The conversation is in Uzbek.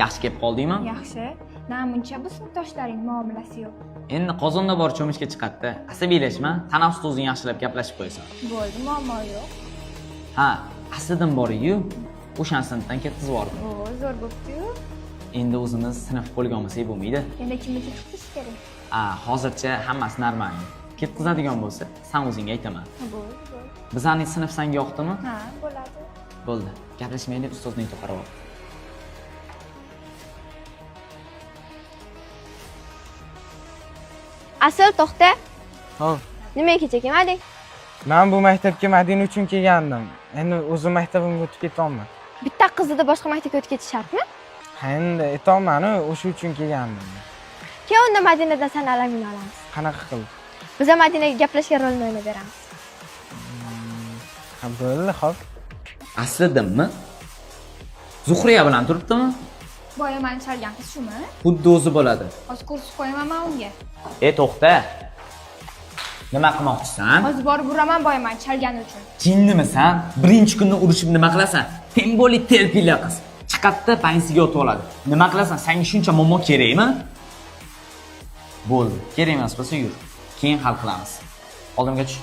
Yaxshi kelib qoldingmi? Yaxshi. Namuncha bu sinfdoshlaring muomalasi yo'q. Endi qozonda bor cho'michga chiqadi-da. Asabiylashma, tanaffusda o'zing yaxshilab gaplashib qo'yasan. Bo'ldi, muammo yo'q. Ha, Asliddin bor-yu, o'shan sinfdan ketkizib yubordim. O, zo'r bo'pti-yu. Endi o'zimiz sinf qo'lga olmasak bo'lmaydi. Endi kimni ketqizish kerak? A, hozircha hammasi normal. Ketkizadigan bo'lsa, san o'zingga aytaman. Ha, bo'ldi, bo'ldi. Bizlarning sinf senga yoqdimi? Ha, bo'ladi. Bo'ldi. Gaplashmaylik, ustozning to'qarib ol. Asl to'xta. Hop. Nimaga kecha kelmading? Men bu maktabga Madina uchun kelgandim. Endi o'zim maktabimga o'tib ketolman. Bitta qizida boshqa maktabga o'tib ketish shartmi? Ha, endi aytolmanu, o'sha uchun kelgandim. Keyin unda Madinadan sani alamingni olamiz. Qanaqa qilib? Biza Madinaga gaplashgan rolini o'ynab beramiz. Ha, bo'ldi, hop. Asliddinmi? Zuhriya bilan turibdimi? Boya mani chalgan qiz shumi? Xuddi o'zi bo'ladi. Hozir ko'rsatib qo'yaman man unga. E, to'xta. Nima qilmoqchisan? Hozir borib uraman boya mani chalgani uchun. Jinnimisan? Birinchi kunda urushib nima qilasan? Temboli terpila qiz. Chiqatda panisiga yotib oladi. Nima qilasan? Senga shuncha muammo kerakmi? Bo'ldi. Kerak emas bo'lsa yur. Keyin hal qilamiz. Oldimga tush.